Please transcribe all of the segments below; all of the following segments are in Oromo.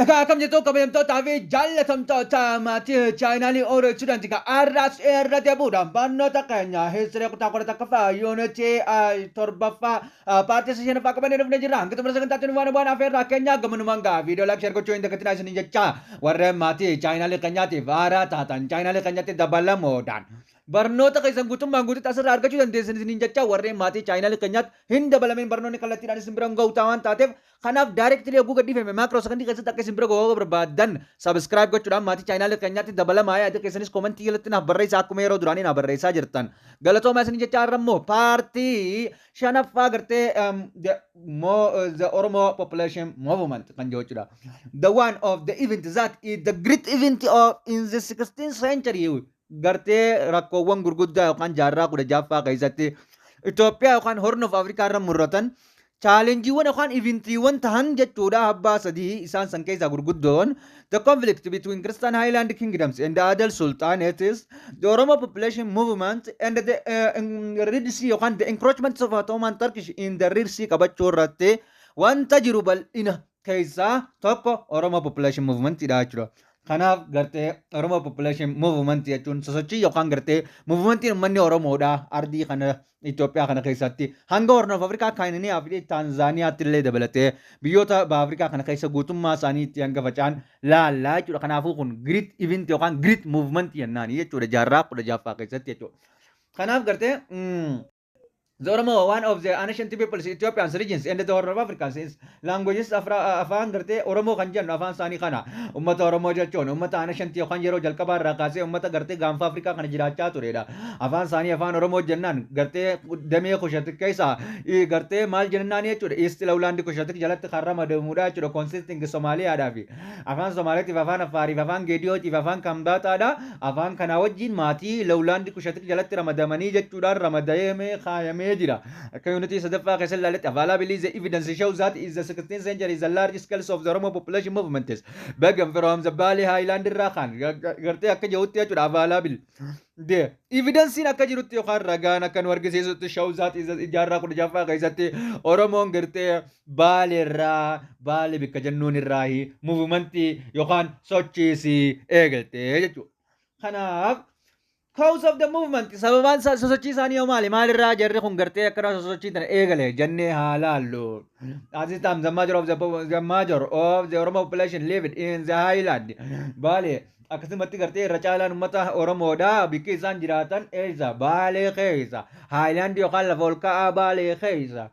Egaa akkam jirtu, kabajamtootaa fi jaallatamtoota maatii chaanaalii Oro Student? Har'as irra deebi'uudhaan barnoota keenya history kutaa 11ffaa yuunitii torbaffaa paartii shanaffaa qabannee dhufnee jirra. Hanga xumura sagantaatti nu waan afeerraa keenya gamanumaan gaa viidiyoo like, share gochuu hin dagatinaa isiniin jecha. Warreen maatii chaanaalii keenyaatiif haaraa taatan chaanaalii keenyatti dabalamuudhaan barnoota keessan guutummaan guututti asirraa argachuu dandeessan isiniin jecha. Warreen maatii chaanaalii keenyaatti hin dabalamin barnoonni kallattiidhaan isin bira ga'u waan taateef, kanaaf directly yogguu gadhiifame micro secondii keessatti akka isin bira ga'uu barbaadan subscribe gochuudhaan maatii chaanaalii keenyaatti dabalamaa. Yaada keessanis commentii jalatti naaf barreessaa, akkuma yeroo duraanii naaf barreessaa jirtan. Galatoomaa isin jecha. Har'a immoo paartii shanaffaa gartee the Oromo population movement kan jedhu jechuudha. The one of the event that is the great event of in the 16th century, gartee rakkoowwan gurguddaa yookaan jaarraa 16ffaa keessatti Itoophiyaa yookaan Horn of Africa irra murratan challengeiiwwan yookaan eventiiwwan tahan jechuudha abbaa sadii. Isaan san keessaa gurguddoon the conflict between Christian Highland kingdoms and the Adal Sultanates, the Oromo population movement and the Red Sea yookaan the encroachment of Ottoman Turkish in the Red Sea qabachuu irratti wanta jiru bal'ina keessaa tokko Oromo population movement dha jechuudha. Kanaaf gartee Oromo population movement jechuun sosochii yookaan gartee movementiin uummanni Oromoodha ardii kana Itoophiyaa kana keessatti hanga Horn of Africa, Keeniyaa fi Taanzaaniyaatti illee dabalatee biyyoota baha Afrikaa kana keessa guutummaa isaaniitti hanga faca'an laallaa jechuudha. Kanaafuu kun great event yookaan great movement jennaani jechuudha jaarraa 16ffaa keessatti jechuudha. Kanaaf gartee the Oromo, one of the ancient peoples, Ethiopian regions and the Horn of Africa, since languages afaan gartee Oromoo kan jennu afaan isaanii kana. Ummata Oromoo jechuun ummata ancient yookaan yeroo jalqabaa irraa kaasee ummata gartee gaanfa Afrikaa kana jiraachaa turedha. Afaan isaanii afaan Oromoo jennaan gartee damee Cushitic keessaa gartee maal jennaan jechuudha. East Lowland Cushitic jalatti kan ramadamudha jechuudha. Consisting Somaaliyaadhaa fi afaan Somaaliitiif, afaan Affaariif, afaan Geediyootiif, afaan Kambaataadha. Afaan kanaa wajjin maatii Lowland Cushitic jalatti ramadamanii jechuudhaan ramadamee kaayamee jira. Akka yuunitii sadaffaa keessa ilaaletti, available the evidence shows that is the 16th century is the large scale of the Oromo population movement is began from the Bali Highland irraa kan gartee akka jirutti jechuudha. Available the evidencein akka jirutti yookaan ragaan akka nu argisiisutti shows that is jaarraa 16ffaa keessatti Oromoon gartee Baale irraa, Baale bikka jennuun irraa movementii yookaan sochiisii eegalte jechuudha. Kanaaf cause of the movement, sababaan sosochii isaanii yoo maali, maalirraa jarri kun gartee akkana sosochii tana eegale jennee haa laallu. At this time the major of the Oromo population lived in the highland. Baale akkasumatti gartee irra caalaan uummata Oromoodha bikki isaan jiraatan eessa? Baalee keessa. Highland yookaan lafa ol ka'aa Baalee keessa.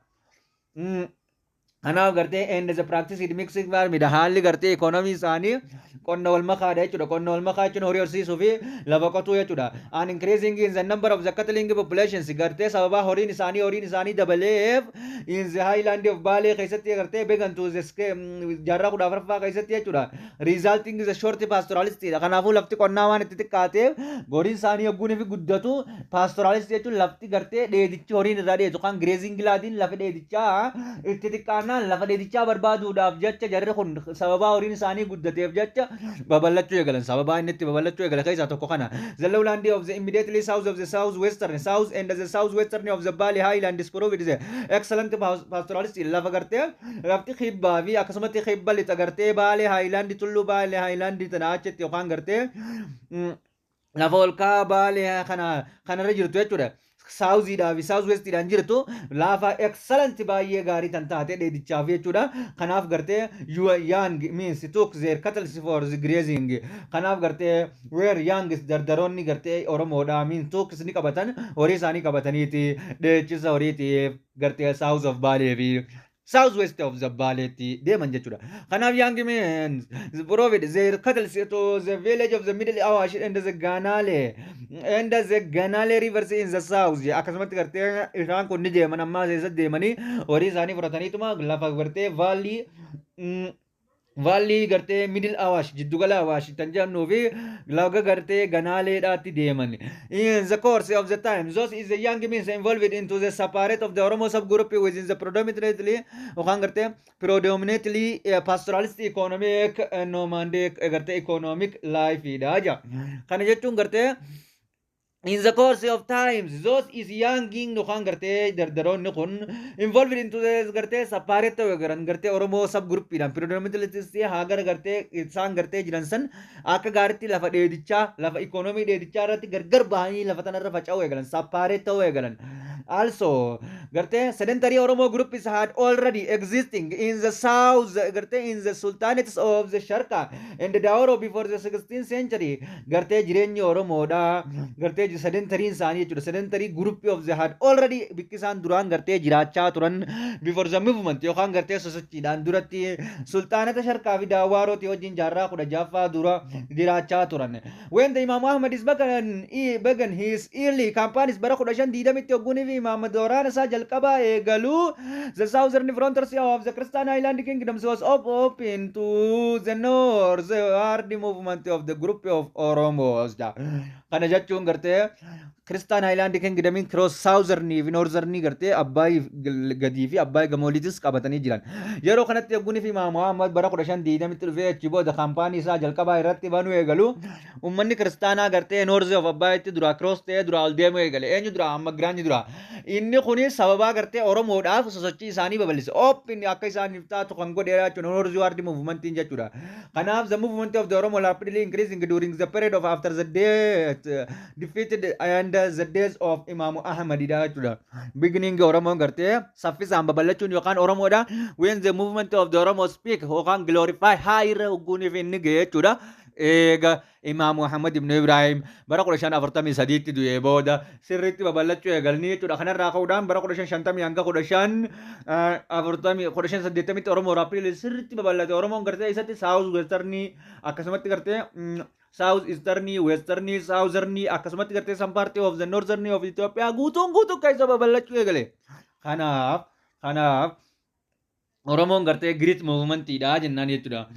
Kanaaf gartee and the practice it mixing farming, haalli gartee economy isaanii qonna wal makaadha jechuudha. Qonna wal makaa jechuun horii horsiisuu fi lafa qotuu jechuudha. And increasing in the number of the cattle populations, gartee sababa horiin isaanii dabaleef in the highland of Baalee keessatti gartee began to the jaarraa 14ffaa keessatti jechuudha. Resulting the short pastoralist dha. Kanaafuu lafti qonnaa waan itti xiqqaateef horiin isaanii yogguun fi guddatu, pastoralist jechuun lafti gartee dheedichi horiin irraa dheedu kan grazing landiin lafa dheedichaa itti xiqqaannaan lafa dheedichaa barbaaduudhaaf jecha jarri kun sababaa horiin isaanii guddateef jecha babal'achuu eegalan. Sababaa inni itti babal'achuu eegale keessaa tokko kana. The lowland of the immediately south of the south western south and the south western of the Bali highland is proved the excellent pastoralist. Lafa gartee lafti kibbaa fi akkasumatti kibba lixa gartee Baalee highland, tulluu Baalee highland tana achitti yookaan gartee lafa ol ka'aa Baalee kana kanarra jirtu jechuudha. Southiidhaa fi south westiidhaan jirtu lafa excellent baay'ee gaarii tan taate dheedichaaf jechuudha. Kanaaf gartee young means took their cattle for the grazing. Kanaaf gartee where young dardaroonni gartee Oromoodha means took ni qabatan, horii isaanii qabataniiti dheechisa horiitiif gartee south of Baalee fi south west of the Baaleetti deeman jechuudha. Kanaaf young men provide their cattle to the village of the middle Awash and the Ganale rivers in the south. Akkasumatti gartee isaan kun ni deeman, ammaa eessa deemanii horii isaanii fudhataniituma lafa gartee valley gartee middle Awash, jiddugala Awash tan jennuu fi laga gartee Ganaaleedhaatti deeman. In the course of the time, those is the young men involved into the separate of the Oromo subgroup within the predominantly yookaan gartee predominantly pastoralist economic nomadic gartee economic life dha ja. Kana jechuun gartee In the course of times, those is young yookaan gartee dardaroonni kun involved into the gartee separate ta'uu garan gartee Oromoo sub groupiidhaan predominantly haagara gartee isaan gartee jiran san akka gaariitti lafa dheedichaa, lafa economy dheedichaa irratti gargar bahanii lafa tanarra faca'uu eegalan, separate ta'uu eegalan. Also, gartee sedentary Oromo groups had already existing in the south, gartee in the sultanates of the Sharka and the Dawaro before the 16th century. Gartee jireenyi Oromoodha. Gartee sedentaryin isaanii jechuudha. Sedentary group of the had already bikki isaan duraan gartee jiraachaa turan before the movement yookaan gartee sosochiidhaan duratti sultaanata Sharkaa fi Daawarooti wajjin jaarraa 16ffaa dura jiraachaa turan. When the Imam Ahmad is began his early campaigns bara 1520tti hogguunii fi Imam waraana isaa jalqabaa eegaluu, the southern frontiers of the Christian Highland Kingdoms was open to the north hard movement of the group of Oromos. Kana jechuun gartee Christian Highland Kingdomiin cross southern fi northern gartee Abbaay gadii fi Abbaay gamooliitis qabatanii jiran. Yeroo kanatti hogguunii fi Imaam Muhammad bara 1520tti dhufee achi booda campaign isaa jalqabaa irratti banuu eegalu, uummanni kiristaanaa gartee north of Abbaayitti dura cross ta'ee dura ol deemuu eegale. Eenyu dura? Amma Giraanyi dura. Inni kuni sababaa gartee Oromoodhaaf sosochii isaanii babal'ise. Open akka isaaniif taatu kan godhe jechuudha. Northward movementiin jechuudha. Kanaaf the movement of the Oromo rapidly increasing during the period of after the death defeated and the days of Imam Ahmad dha jechuudha. Beginning Oromoon gartee saffisaan babal'achuun yookaan Oromoodha. When the movement of the Oromo speak yookaan glorify high irra hogguuniif inni ga'e jechuudha. Eega Imaam Muhammad ibn Ibrahim bara 1543tti du'ee booda sirriitti babal'achuu eegalanii jechuudha. Kanarraa ka'uudhaan bara 1550 hanga 1540, 1580tti Oromoo rapidly sirriitti babal'ate. Oromoon gartee isatti south westernii akkasumatti gartee south easternii, westernii, southernii akkasumatti gartee some part of the northernii of Itoophiyaa guutuun guutuu keessa babal'achuu eegale. Kanaaf Oromoon gartee great movementiidha jennaan jechuudha.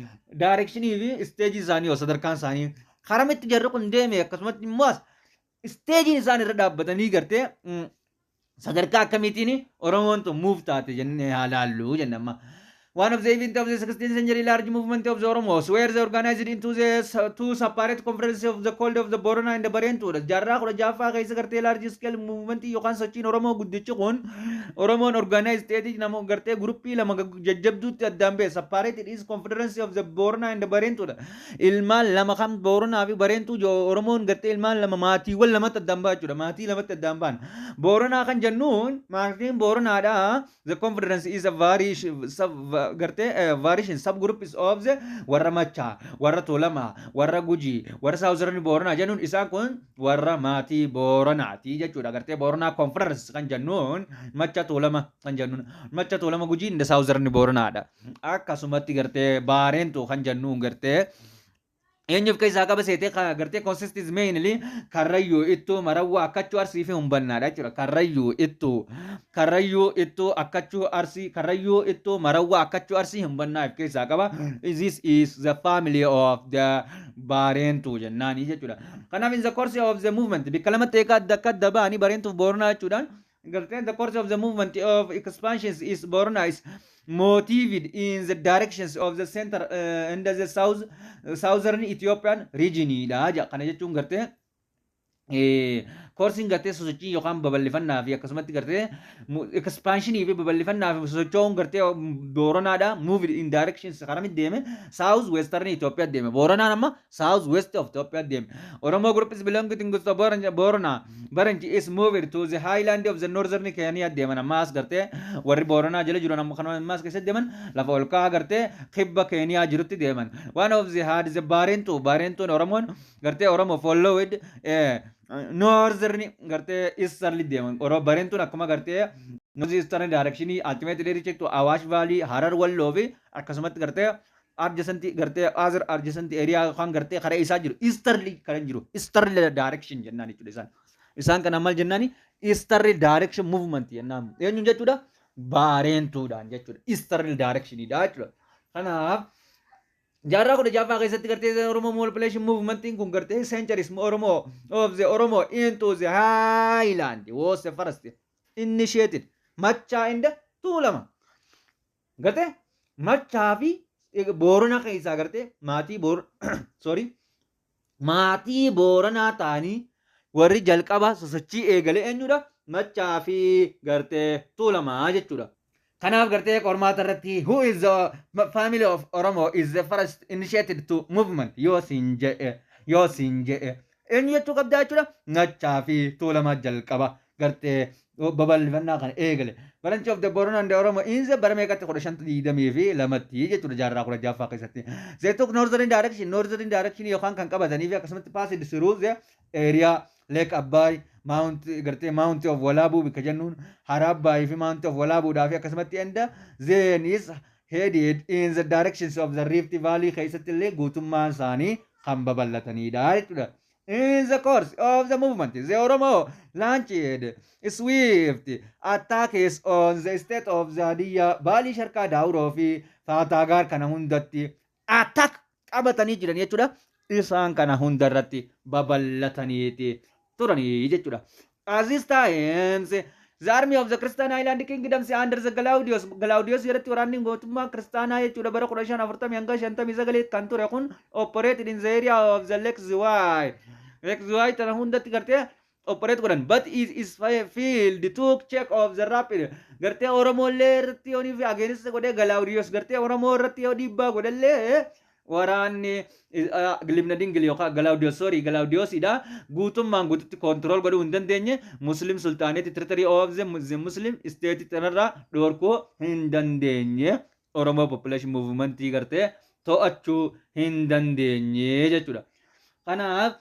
Directionii fi stageii isaanii yoo sadarkaan isaanii karamitti jarri kun deeme, akkasumatti immoo stageiin isaan irra dhaabbatanii gartee sadarkaa akkamiitiin Oromoon tun move taate jennee haa laallu jenna amma. One of the event of the 16th century large movement of the Oromos were they organized into the two separate conferences of the called of the Borona and the Barentu. Jaarraa 16ffaa keessa gartee large scale movement yookaan sochiin Oromoo guddichi kun Oromoon organized ta'eeti nama gartee groupii lama jajjabduutti addaan ba'e. Separated is confederacy of the Borona and the Barentu. Ilmaan lama kan Boronaa fi Barentu, Oromoon gartee ilmaan lama maatiiwwan lamatti addaan ba'a jechuudha. Maatii lamatti addaan ba'an. Boronaa kan jennuun maatiin Boronaadha. The confederacy is a variation sub gartee variation sub groups of the warra Machaa, warra Tuulamaa, warra Gujii, warra Southern Booranaa jennuun isaan kun warra maatii Booranaati jechuudha. Gartee Booranaa Conference kan jennuun Macha Tuulama kan jennuun Macha Tuulama Gujii inda Southern Booranaadha. Akkasumatti gartee Baareentu kan jennuun gartee eenyuuf keessaa qaba seetee? Gartee consists mainly Karrayyuu, Ittuu, Marawwaa, Akkachuu, Arsii fi Humbannaadha jechuudha. Karrayyuu, Ittuu, Karrayyuu, Ittuu, Akkachuu, Arsii, Karrayyuu, Ittuu, Marawwaa, Akkachuu, Arsii, Humbannaa of keessaa qaba. This is the family of the Baareentuu jennaanii jechuudha. Kanaaf in the course of the movement bikka lamatti eegaa adda akka adda ba'anii Bareentuuf Booranaa jechuudhaan gartee the course of the movement of expansions is Borona is motivated in the directions of the center and the south southern Ethiopian region dha. Kana jechuun gartee courseiin gartee sosochii yookaan babal'ifannaa fi akkasumatti gartee expansionii fi babal'ifannaa fi sosocho'uun gartee Booranaadha. Move in directions karamitti deeme? South western Itoophiyaa deeme. Booranaan amma south west of Itoophiyaa deeme. Oromoo groups belonging to Boorana branch is moved to the highland of the northern Kenya deeman. Ammaas gartee warri Booranaa jala jiran amma kanuma ammaas keessatti deeman, lafa ol ka'aa gartee kibba Keeniyaa jirutti deeman. One of the had the Baarentu, Baarentuun Oromoon gartee Oromoo followed northern gartee easterly deeman. Bareentuun akkuma gartee north eastern direction ultimately reached to Awash Valley, Harar, Walloo fi akkasumatti gartee adjacent gartee other adjacent area yookaan gartee karaa isaa jiru easterly kan jiru easterly direction jennaan jechuudha isaan. Isaan kana maal jennaani? Easterly direction movement jennaan. Eenyuun jechuudha? Baareentuudhaan jechuudha. Easterly directionidha jechuudha. Kanaaf jaarraa 16ffaa keessatti gartee Oromoo population movementiin kun gartee centuries Oromoo of the Oromo into the highland was the first initiated Machaa and Tuulama. Gartee Machaa fi Boorana keessaa gartee maatii Boor sorry maatii Booranaa ta'anii Warri jalqaba sosochii eegale eenyudha? Maccaa fi gartee Tuulamaa jechuudha. Kanaaf gartee qormaata irratti "Who is the family of Oromo is the first initiated to movement?" yoo siin jedhe eenyu jechuu qabdaa jechuudha? Maccaa fi Tuulamaa jalqaba gartee babal'ifannaa kana eegale. Branch of the Borona and the Oromo in the bara meeqatti? 1522tti jechuudha, jaarraa 16ffaa keessatti. They took northern direction, northern direction yookaan kan qabatanii fi akkasumatti passed through the area Lake Abbaay, Mount gartee Mount of Walaabuu bikka jennuun Hara Abbaay fi Mount of Walaabuudhaa fi akkasumatti and then is headed in the directions of the Rift Valley keessatti illee guutummaan isaanii kan babal'atanidha jechuudha. In the course of the movement, the Oromo launched swift attacks on the state of the Hadiyyaa, Baalii, Sharkaa, Daawuroo fi Faataagaar kana hundatti attack qabatanii jiran jechuudha. Isaan kana hundarratti babal'ataniiti turanii jechuudha. At this times, the army of the Christian Highland Kingdoms under the Galaudios, Galaudios irratti waraanni mootummaa kiristaanaa jechuudha, bara 1540 hanga 59 kan ture kun operated in the area of the Lake Ziway. Lake Ziway tana hundatti gartee operate godhan, but is failed to check of the rapid gartee Oromollee irratti yoonii fi against godhee Galaudios gartee Oromoo irratti yoo dhiibbaa godhallee, waraanni Libna Dingil yookaan Galaawudiyoos, sorry, Galaawudiyoosidha, guutummaan guututti control godhuu hin dandeenye. Muslim Sultanate territory of the Muslim state tanarraa dhorkuu hin dandeenye, Oromoo population movementii gartee to'achuu hin dandeenye jechuudha. Kanaaf,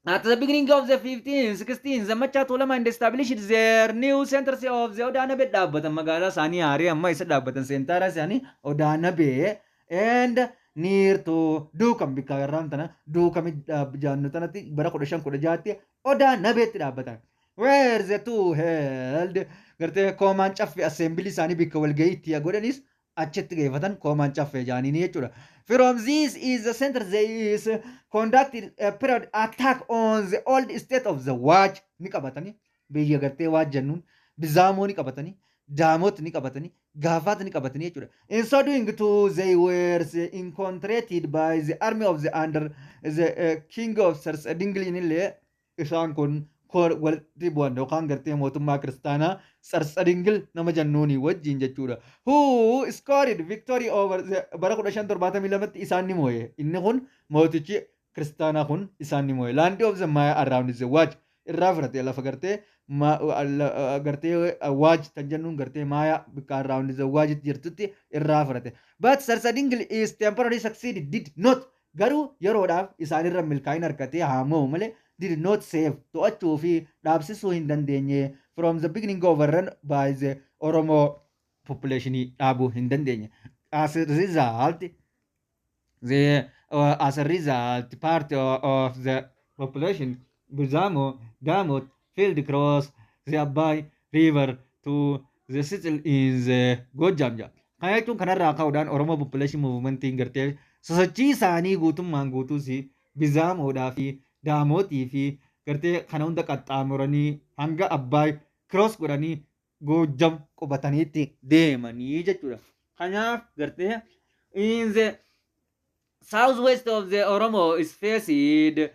at the beginning of the 15, 16, the Macha Tulama and established their new centers of the Odaanabe dhaabbatan, magaalaa isaanii haarii amma isa dhaabbatan, centera isaanii Odaanabe and near to Duukam, bikka irraan tana Duukami jaannu tanatti bara 1516tti Odaanabeetti dhaabbatan. Where the two held gartee Koomaan Caffee assembly isaanii, bikka walgahii itti godhanis achitti geeffatan, Koomaan Caffee jaaniini jechuudha. From this is the center they is conducted a period attack on the old state of the Waaj ni qabatanii, biyya gartee Waaj jennuun Bizaamoo ni qabatanii, Daamot ni qabatanii, Gaafaat ni qabatanii jechuudha. In so doing too, they were encountered by the army of the under the king of Sarsadinglin illee isaan kun walitti bu'an yookaan gartee mootummaa kiristaanaa Sarsadingil nama jennuuni wajjin jechuudha. Who scored victory over the bara 1572tti isaan ni moo'e. Inni kun mootichi kiristaanaa kun isaan ni moo'e. Land of the Maya around the Waaj irraa fudhate, lafa gartee Waaj tan jennuun gartee Maaya bikka around the Waajitti jirtutti irraa fudhate. But Sarsadingil is temporarily succeeded did not, garuu yeroodhaaf isaanirra milkaa'ina argatee haa mo'u malee, did not save to'achuu fi dhaabsisuu hin dandeenye from the beginning overrun by the Oromo population dhaabuu hin dandeenye. As a result, part of the population Bizamo Damot fled across the Abbay River to the settle in the Gojjam. Kana jechuun kanarraa ka'uudhaan Oromoo population movementiin gartee sosochii isaanii guutummaan guutuus Bizaamoodhaa fi Daamootii fi gartee kana hunda qaxxaamuranii hanga Abbaay cross godhanii Goojjam qubataniitti deemanii jechuudha. Kanaaf gartee in the southwest of the Oromo is faced the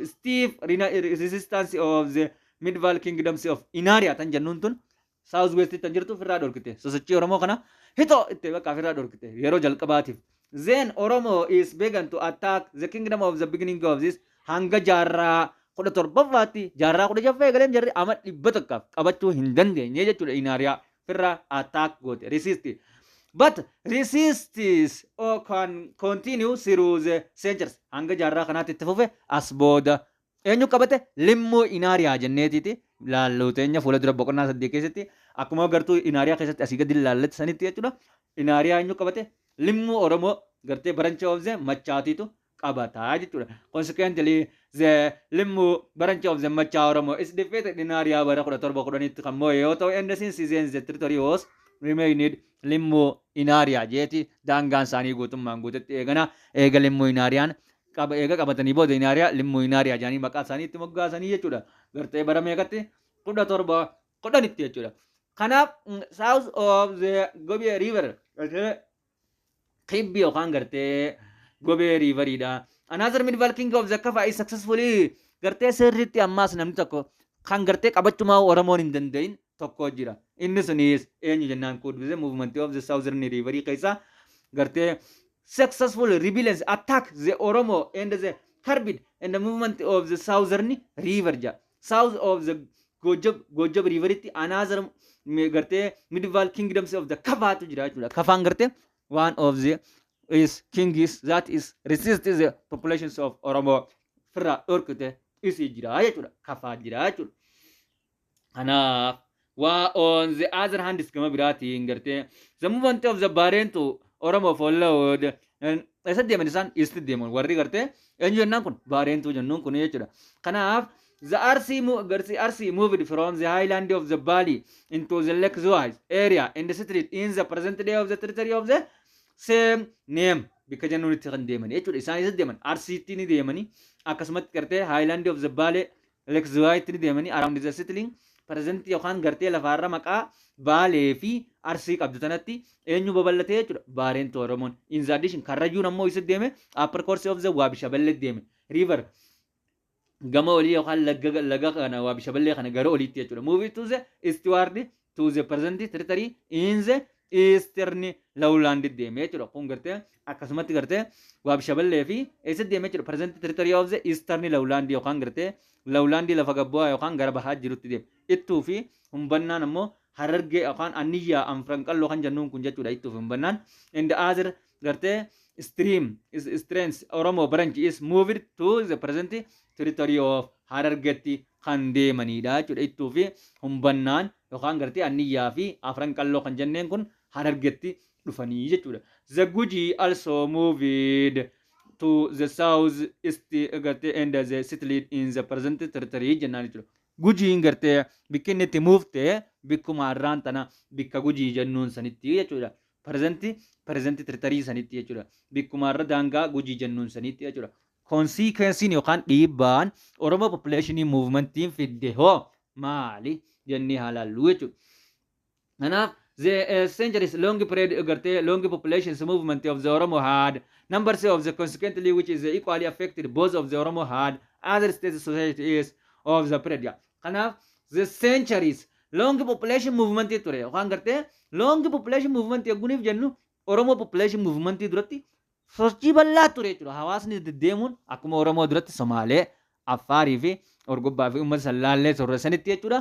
stiff resistance of the medieval kingdoms of Inaria tan jennuun tun southwest tan jirtu ofirraa dhorkite. Sosochii Oromoo kana hitoo itti bakka ofirraa dhorkite yeroo jalqabaatiif. Then Oromo is began to attack the kingdom of the beginning of this hanga jaarraa 17ffaatti, jaarraa 16ffaa eegaleen jarri ama 100f qabachuu hin dandeenye jechuudha. Inaariyaa ofirraa attack goote, resist. But resistance or can continue through the centuries hanga jaarraa kanaatti itti fufe. As booda eenyu qabate? Limmuu Inaariyaa jenneetiiti laalluu teenya fuula dura boqonnaa 8 keessatti akkuma gartuu Inaariyaa keessatti asii gadi laalletti sanitti jechuudha. Inaariyaa eenyu qabate? Limmuu Oromoo gartee branch of the Machaatiitu qabataa jechuudha. Consequently, the Limmuu branch of the Machaa Oromoo is defeated Inaariyaa bara 1710tti kan moo'e yoo ta'u, and since then the territory was remained Limmuu Inaariyaa jeeti. Daangaan isaanii guutummaan guututti eegana eega Limmuu Inaariyaan qaba eega qabatanii booda Inaariyaa Limmuu Inaariyaa jedhanii maqaa isaanii itti moggaasanii jechuudha. Gartee bara meeqatti? 1710tti jechuudha. Kanaaf south of the Gobee River, gartee kibbi yookaan gartee Gobee Riveriidha. Another medieval king of the Kafa is successfully gartee sirriitti ammaas namni tokko kan gartee qabachumaa Oromoon hin danda'in tokko jira. Inni sunis eenyu jennaan, could be the movement of the southern river keessaa gartee successful rebellions attack the Oromo and the curbed and the movement of the southern river ja. South of the Gojab riveritti another gartee medieval kingdoms of the Kafaatu jira jechuudha. Kafaan gartee one of the is king is that is resist the populations of Oromo firraa dhorkite isii jira jechuudha. Kafaa jira jechuudha. Kanaaf waa on the other hand gama biraatiin gartee the movement of the Barentu Oromo followed eessa deeman? Isaan east deeman. Warri gartee eenyu jennaan kun Barentu jennuun kun jechuudha. Kanaaf the Arsi gartee Arsi moved from the highland of the Bali into the Lake Zuwai area and settled in the present day of the territory of the same name bikka jennuun itti kan deeman jechuudha. Isaan eessa deeman? Arsiitti ni deemanii, akkasumatti gartee highland of the Bale, Lake Zuwaitti ni deemanii, around the settling present yookaan gartee lafaarra maqaa Baalee fi Arsii qabdu tanatti eenyu babal'atee jechuudha? Baareentu Oromoon. In the addition, Karrayyuun ammoo isa deeme upper course of the Waabishaballee deeme. River gama olii yookaan laga kana Waabishaballee kana gara oliitti jechuudha. Move to the eastward to the present territory in the eastern lowland deeme jechuudha. Kun gartee akkasumatti gartee Waabishaballee fi eessa deeme jechuudha? Present territory of the eastern lowland yookaan gartee lowland lafa gabbu'aa yookaan gara bahaa jirutti deeme. Ittuu fi Humbannaan ammoo Harargee yookaan Anniyyaa Anfranqalloo kan jennuun kun jechuudha, Ittuu fi Humbannaan. And the other gartee stream is strength Oromo branch is moved to the present territory of Harargetti kan deemanidha jechuudha. Ittuu fi Humbannaan yookaan gartee Anniyyaa fi Afranqalloo kan jenneen kun Harargetti dhufanii jechuudha. The Guji also moved to the south east gartee and the settled in the present territory jennaan jechuudha. Gujiin gartee bikki inni itti move ta'e bikkuma har'aan tana bikka Gujii jennuun sanitti jechuudha. Present territory sanitti jechuudha. Bikkuma har'a daangaa Gujii jennuun sanitti jechuudha. Consequencein yookaan dhiibbaan Oromoo population movementiin fidde hoo maali jennee haa laallu jechuudha. Kanaaf the centuries long period gartee long populations movement of the Oromo had numbers of the consequently which is equally affected both of the Oromo had other state societies of the period. Kanaaf the centuries long population movement ture yookaan gartee long population movement eeguniif jennu Oromo population movement duratti sochii bal'aa ture jechuudha. Hawaasni deddeemuun akkuma Oromoo duratti Somaalee, Affaarii fi Orgobbaa fi uummata Sallaallee turre sanitti jechuudha.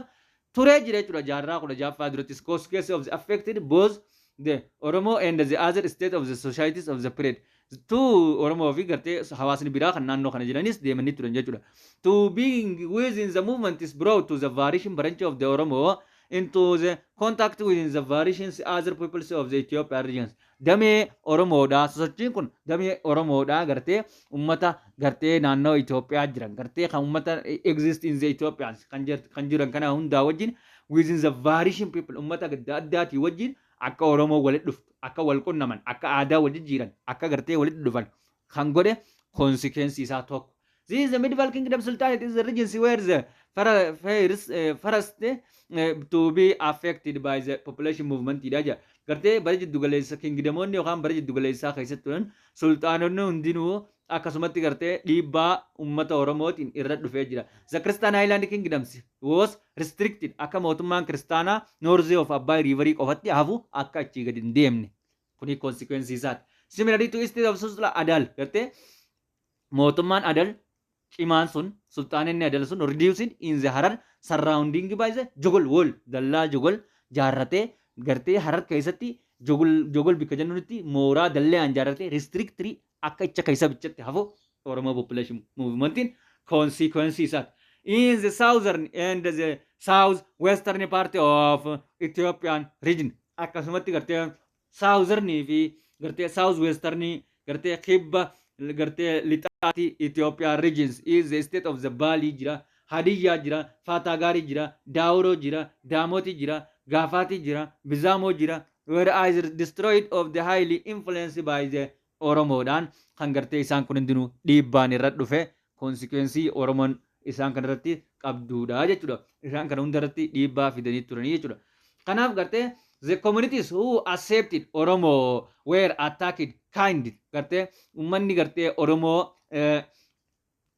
Turee jira jechuudha jaarraa 16ffaa duratti. Consequence of the affected both the Oromo and the other state of the societies of the period. Two Oromoo fi gartee hawaasni biraa kan naannoo kana jiranis deemanii turan jechuudha. To being within the movement is brought to the variation branch of the Oromo into the contact within the variations other peoples of the Ethiopia regions. Damee Oromoodha. Sosochiin kun damee Oromoodha gartee ummata gartee naannoo Itoophiyaa jiran gartee kan ummata exist in the Ethiopians kan jiran kana hundaa wajjin within the variation people ummata adda addaatii wajjin akka Oromoo walitti dhuftu, akka wal qunnaman, akka aadaa wal jijjiiran, akka gartee walitti dhufan kan godhe consequence isaa tokko. This is the medieval kingdom sultanate is the regions where the first to be affected by the population movement dha jedha. Gartee bara jiddu galeessa kingdomoonni yookaan bara jiddu galeessaa keessatti turan sultaanonni hundinuu akkasumatti gartee dhiibbaa uummata Oromootiin irra dhufee jira. The Christian Highland Kingdoms was restricted akka mootummaan kiristaanaa North of Abbay Riverii qofatti hafu, akka achii gadi hin deemne. Kuni consequence isaati. Similarly to state of Sultan Adal, gartee mootummaan Adal cimaan sun, sulxaaninni Adal sun reduced in the Harar surrounding by the Jogol wall, dallaa Jogol jaarratee gartee Harar keessatti Jogol bikka jennutti mooraa dallaan jaarratee restrictly akka icha keessa bichatti hafu Oromoo population movementiin consequence isaati. In the southern and the south western part of Ethiopian region, akkasumatti gartee southern fi gartee south western gartee kibba gartee lixaati Ethiopian regions is the state of the Bali jira, Hadiyyaa jira, Faatagaarii jira, Daawuroo jira, Daamooti jira, Gaafaati jira, Bizaamoo jira, were either destroyed of the highly influenced by the Oromoodhaan kan gartee isaan kun hundinuu dhiibbaan irra dhufe consequence Oromoon isaan kana irratti qabduudha jechuudha. Isaan kana hunda irratti dhiibbaa fidanii turanii jechuudha. Kanaaf gartee the communities who accepted Oromo were attacked kind gartee uummanni gartee Oromoo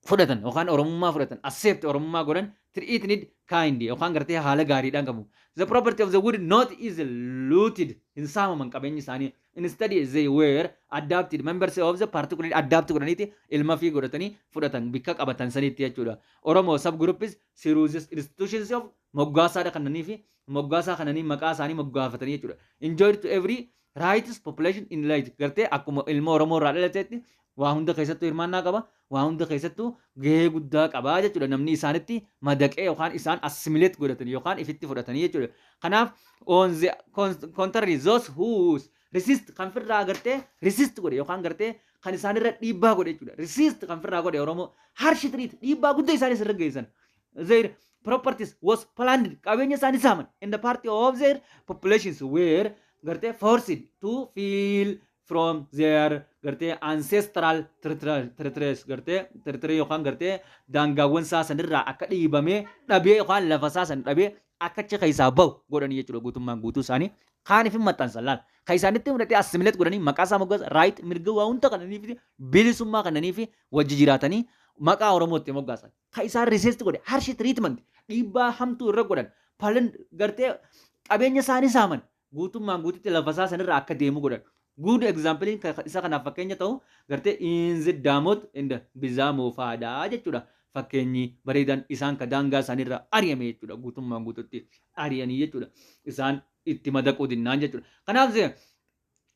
Fudhatan yookaan Oromummaa fudhatan, accept Oromummaa godhan, treated kind yookaan gartee haala gaariidhaan qabu. The property of the would not is looted, hin saamaman qabeenyi isaanii. Instead, they were adopted members of the particular adopt godhaniiti ilma fi godhatanii fudhatan bikka qabatan sanitti jechuudha. Oromoo subgroups series institutions of moggaasaadha kannanii fi moggaasaa kananii maqaa isaanii moggaafatanii jechuudha. Enjoyed to every rights population in light, gartee akkuma ilma Oromoo irraa dhalateetti waa hunda keessattuu hirmaannaa qaba, waa hunda keessattuu gahee guddaa qaba jechuudha, namni isaanitti madaqee yookaan isaan assimilate godhatan yookaan ifitti fudhatanii jechuudha. Kanaaf, on the contrary, those who resist, kan firraa gartee resist godhe yookaan gartee kan isaanirra dhiibbaa godhe jechuudha. Resist kan firraa godhe Oromoo harsh treat, dhiibbaa guddaa isaanis irra geessan. Their properties was plundered, qabeenya isaanii saaman, in the party of their populations were gartee forced to flee from their gartee ancestral territories, gartee territory yookaan gartee daangaawwan isaa sanirraa akka dhiibamee dhabee yookaan lafa isaa san dhabee akka achi keessaa bahu godhanii jechuudha. Guutummaan guutuu isaanii kaaniif hin maxxansan laal kan isaanitti fudhatee assimilate godhanii maqaa isaa moggaasa, right, mirga waa hunda kananii fi bilisummaa kananii fi wajji jiraatanii maqaa Oromootti moggaasan. Kan isaan resist godhe harsh treatment, dhiibbaa hamtuu irra godhan, plunder, gartee qabeenya isaanii saaman, guutummaan guututti lafa isaa sanirraa akka deemu godhan. Good example isa kanaaf fakkeenya ta'u gartee Inzi Daamot and Bizaamoo fa'aadha jechuudha. Fakkeenyi bareedan isaan ka daangaa isaaniirra ari'ame jechuudha. Guutummaan guututti ari'anii jechuudha. Isaan itti madaquu dinnaan jechuudha. Kanaaf,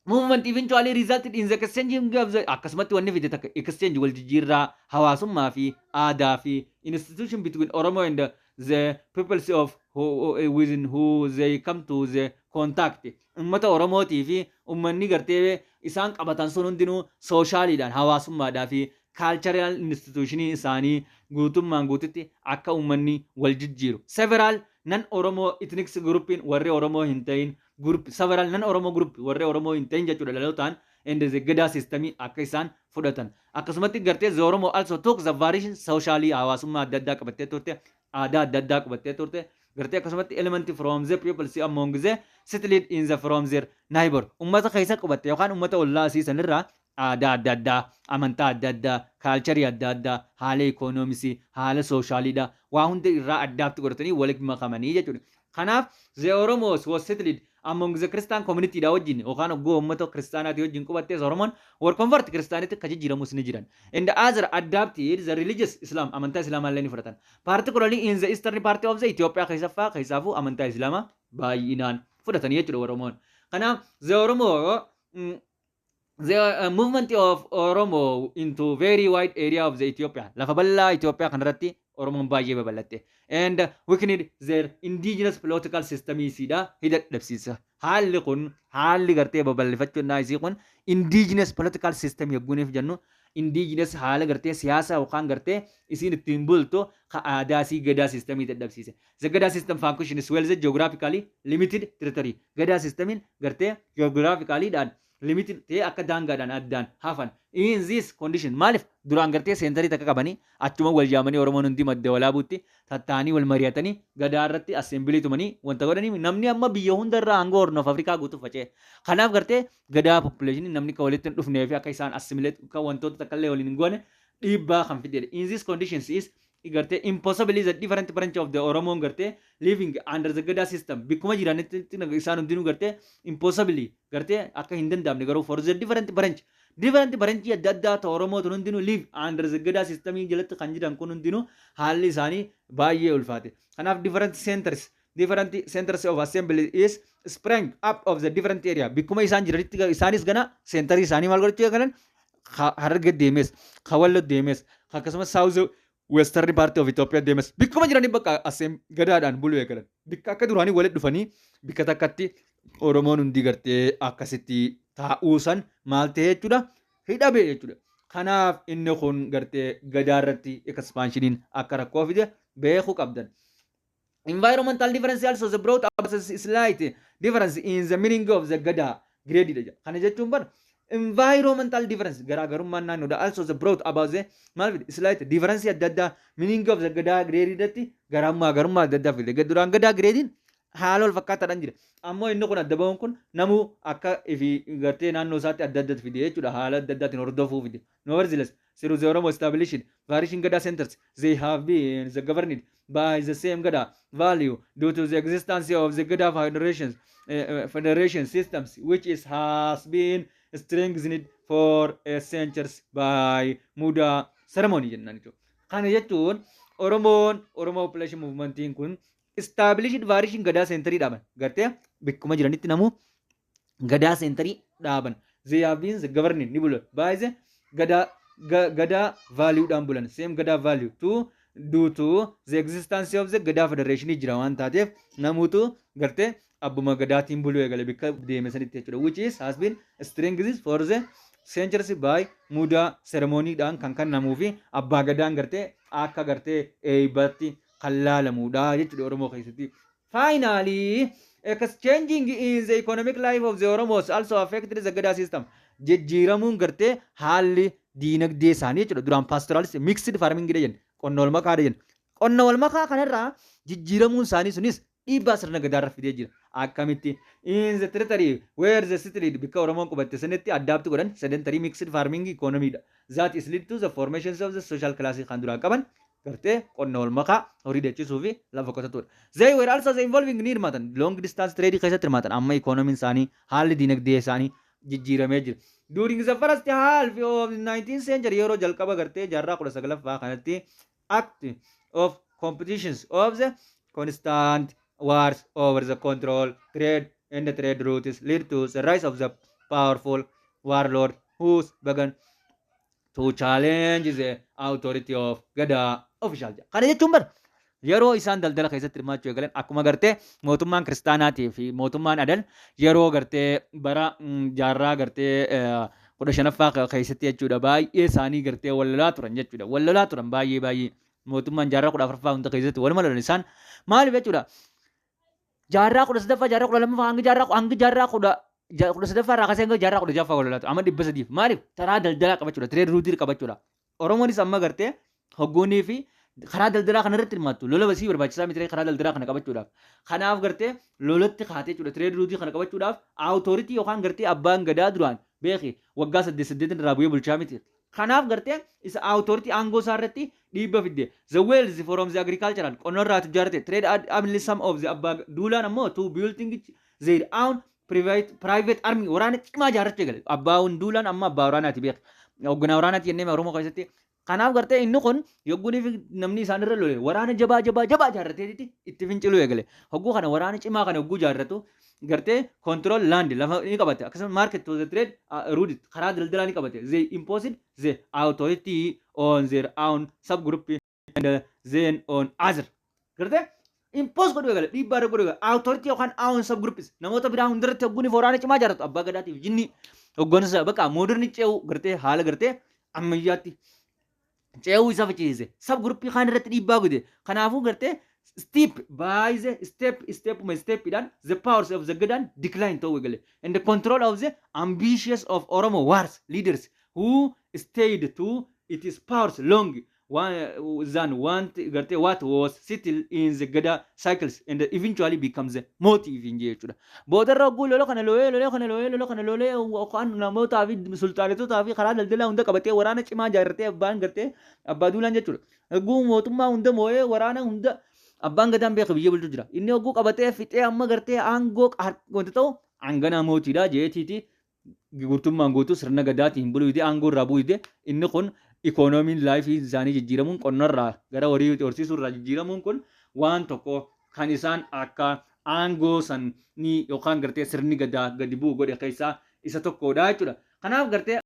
movement eventually resulted in the exchanging of the, akkasumatti wanni fide takka exchange, wal jijjiirraa hawaasummaa fi aadaa fi institution between Oromo and the peoples of who, within who they come to the contact. Ummata Oromootii fi ummanni gartee isaan qabatan sun hundinuu socialiidhaan, hawaasummaadhaa fi cultural institutionii isaanii guutummaan guututti akka ummanni wal jijjiiru. Several non Oromoo ethnic groupiin, warri Oromoo hin ta'in group, several non Oromoo group, warri Oromoo hin ta'in jechuudha, dhalootaan and the Gadaa system akka isaan fudhatan. Akkasumatti gartee the Oromoo also took the variation socially, hawaasummaa adda addaa qabattee turte, aadaa adda addaa qabattee turte, gartee akkasumatti element from the people see among the settled in the from their neighbor, ummata keessa qabatte yookaan ummata ollaa siisanirraa aadaa adda addaa, amantaa adda addaa, culturii adda addaa, haala economicsii, haala socialiidha, waa hunda irraa addaatti godhatanii walitti makamanii jechuudha. Kanaaf, the Oromos was settled among the Christian community dha wajjin yookaan oggoo uummata kiristaanaati wajjin qubattees Oromoon were convert kiristaanitti akka jijjiiramus ni jiran. And the other adapted the religious Islam, amantaa Islaamaa illee ni fudhatan. Particularly in the eastern part of the Ethiopia keessaffaa keessaafuu amantaa Islaamaa baay'inaan fudhatanii jechuudha Oromoon. Kanaaf, the Oromoo the movement of Oromo into very wide area of the Ethiopia. Lafa bal'aa Ethiopia kanarratti Oromoon baay'ee babal'atte. And weakened their indigenous political system isiidha hidha dhabsiisa. Haalli kun, haalli gartee babal'ifachuun isii kun, indigenous political system yogguuniif jennu, indigenous haala gartee siyaasa yookaan gartee isiin ittiin bultu ka aadaa isii Gadaa systemii dadhabsiise. The Gadaa system function is well the geographically limited territory. Gadaa systemiin gartee geographically dhaan limited ta'ee akka daangaadhaan addaan hafan. In this condition, maaliif duraan gartee centerii takka qabanii achuma wal yaamanii Oromoon hundi Madda Walaabuutti tattaanii wal mari'atanii Gadaa irratti assembly tumanii wanta godhanii, namni amma biyya hundarraa hanga Horn of Afrikaa guutuuf faca'e. Kanaaf gartee Gadaa population namni akka walitti hin dhufnee fi akka isaan assimilate akka wantoota takka illee waliin hin goone dhiibbaa kan fidedha. In this conditions is gartee impossible is a different branch of the Oromoon gartee living under the Gadaa system bikkuma jiranitti isaan hundinuu gartee impossibly gartee akka hin danda'amne garuu for the different branch adda addaa ta'e Oromoo tun hundinuu live under the Gadaa system jalatti kan jiran kun hundinuu haalli isaanii baay'ee ulfaate. Kanaaf, different centers of assembly is sprang up of the different area bikkuma isaan jiranitti. Isaanis gana centerii isaanii maal godhachuu eegalan? Hararge deemes, Kawallo deemes, akkasumas South Western part of Ethiopia deemes, bikkuma jiranii bakka asem Gadaadhaan buluu eegalan. Bikka akka duraanii walitti dhufanii bikka takkatti Oromoon hundi gartee akkasitti taa'uu san maal ta'e jechuudha, hidhabe jechuudha. Kanaaf inni kun gartee Gadaa irratti expansioniin akka rakkoo fide beekuu qabdan. Environmental difference also the brought up a slight difference in the meaning of the Gada grade dha. Kana jechuun bara environmental difference, garaagarummaan naannoodha. Also the brought about the maal fide? Slight difference adda addaa meaning of the Gada grade irratti garaagarummaa adda addaa fide. Duraan Gadaa gradeiin Haala wal fakkaataadhaan jira. Ammoo inni kun adda bahuun kun namuu akka ifi gartee naannoo isaatti adda addatti fide jechuudha. Haala adda addaatiin hordofuu fide. Nevertheless, through the Oromo established various Gada centers, they have been the governed by the same Gada value due to the existence of the Gada federation systems, which is has been strengthened for a centuries by Muda ceremony jennaan jechuudha. Kana jechuun Oromoon Oromoo Population Movementiin kun established various Gadaa centerii dhaaban. Gartee bakkuma jiranitti namuu Gadaa centerii dhaaban. They have been the governing ni bulan. By the Gadaa valuedhaan bulan. Same Gadaa value to due to the existence of the Gadaa Federation jira waan taateef namuutu gartee abbuma Gadaatiin buluu eegale bakka deeme sanitti jechuudha. Which is has been strengthened for the centuries by Mudaa ceremonyidhaan kan kennamuu fi abbaa Gadaan gartee akka gartee eebbatti kan laalamudha jechuudha Oromoo keessatti. Finally, exchanging in the economic life of the Oromos also affected the Gada system. Jijjiiramuun gartee haalli diinagdee isaanii jechuudha. Duraan pastoralist mixed farming jenna. Qonna wal makaa jenna. Qonna wal makaa kanarraa jijjiiramuun isaanii sunis dhiibbaa sirna Gadaarra fidee jira. Akkamitti? In the territory where the city bikka Oromoon qubatte sanitti adapt godhan sedentary mixed farming economy dha. That is lead to the formations of the social class kan duraan qaban gartee qonna wal makaa, horii dheechisuu fi lafa qotatudha. They were also the involving ni hirmaatan, long distance trade keessatti hirmaatan. Amma economiin isaanii, haalli diinagdee isaanii jijjiiramee jira. During the first half of the 19th century, yeroo jalqaba gartee jaarraa 19ffaa kanatti, act of competitions of the constant wars over the control, trade and the trade routes lead to the rise of the powerful warlord who began to challenge the authority of Gada official. Kana jechuun bar yeroo isaan daldala keessatti hirmaachuu eegalan, akkuma gartee mootummaan kiristaanaatii fi mootummaan Adal yeroo gartee bara jaarraa gartee 15ffaa keessatti jechuudha, baay'ee isaanii gartee wal lolaa turan jechuudha. Wal lolaa turan baay'ee baay'ee. Mootummaan jaarraa 14ffaa hunda keessatti waluma lolan isaan. Maaliif jechuudha? Jaarraa 13ffaa, jaarraa 12ffaa, hanga jaarraa 13ffaa irraa kaasee hanga jaarraa 16ffaa wal lolaa ture amma 300f. Maaliif? Taraa daldalaa qabachuudha, trade routeii qabachuudha. Oromoonis amma gartee hoggoonii fi karaa daldalaa kana irratti hirmaattu lola basii barbaachisaa miti karaa daldalaa kana qabachuudhaaf. Kanaaf gartee lolatti kaatee jechuudha. Trade routeii kana qabachuudhaaf authority yookaan gartee abbaan Gadaa duraan beeki waggaa saddeet saddeetin irraa bu'ee bulchaa miti. Kanaaf gartee isa authority aangoo isaa irratti dhiibba fidde. The wealth from the agricultural qonna irraa ijaarate trade only some of the abbaa duulaan ammoo to building their own private army, waraana cimaa ijaarrachuu eegale. Abbaan duulaan amma abbaa waraanaati beek. Hoogganaa waraanaati jennee Oromoo keessatti. Kanaaf gartee inni kun yogguunii fi namni isaan irra lole waraana jabaa jabaa jabaa ijaarrateeti itti finciluu eegale. Hogguu kana waraana cimaa kana hogguu ijaarratu gartee control land lafa ni qabate, akkasumas market to the trade route karaa daldalaa ni qabate. They imposed the authority on their own subgroup and then on other. Gartee impose godhuu eegale, dhiibbaa irra godhuu eegale. Authority yookaan own subgroups namoota biraa hundarratti hogguun waraana cimaa ijaarratu abbaa Gadaatiif jinni hoggansa bakka modern ce'uu gartee haala gartee ammayyaatti ce'uu isa fichiise, subgroupii kaan irratti dhiibbaa godhe. Kanaafuu gartee step by the step, step by stepidhaan the powers of the Gadan decline ta'uu eegale and the control of the ambitious of Oromo wars leaders who stayed to its powers long one, than want gartee what was settled in the Gada cycles and eventually becomes a motive in jechuudha. Boodarra hogguu lola kana lolee, lola kana lolee, lola kana lolee, yookaan namootaa fi sulxaanetotaa fi karaa daldalaa hunda qabatee waraana cimaa ijaarratee abbaan gartee abbaa duulaan jechuudha. Hogguu mootummaa hunda moo'ee waraana hunda abbaan Gadaan beeku biyya bulchu jira. Inni hogguu qabatee fixee amma gartee aangoo wanta ta'u hangana mootiidha jeetiiti guutummaan guutuu sirna Gadaatiin buluu dide, aangoo irraa bu'uu dide. Inni kun economyn lifeii isaanii jijjiiramuun, qonnarraa gara horii horsiisuu irraa jijjiiramuun kun waan tokko kan isaan akka aangoo sanii yookaan gartee sirni Gadaa gadi bu'u godhe keessaa isa tokkodha jechuudha. Kanaaf gartee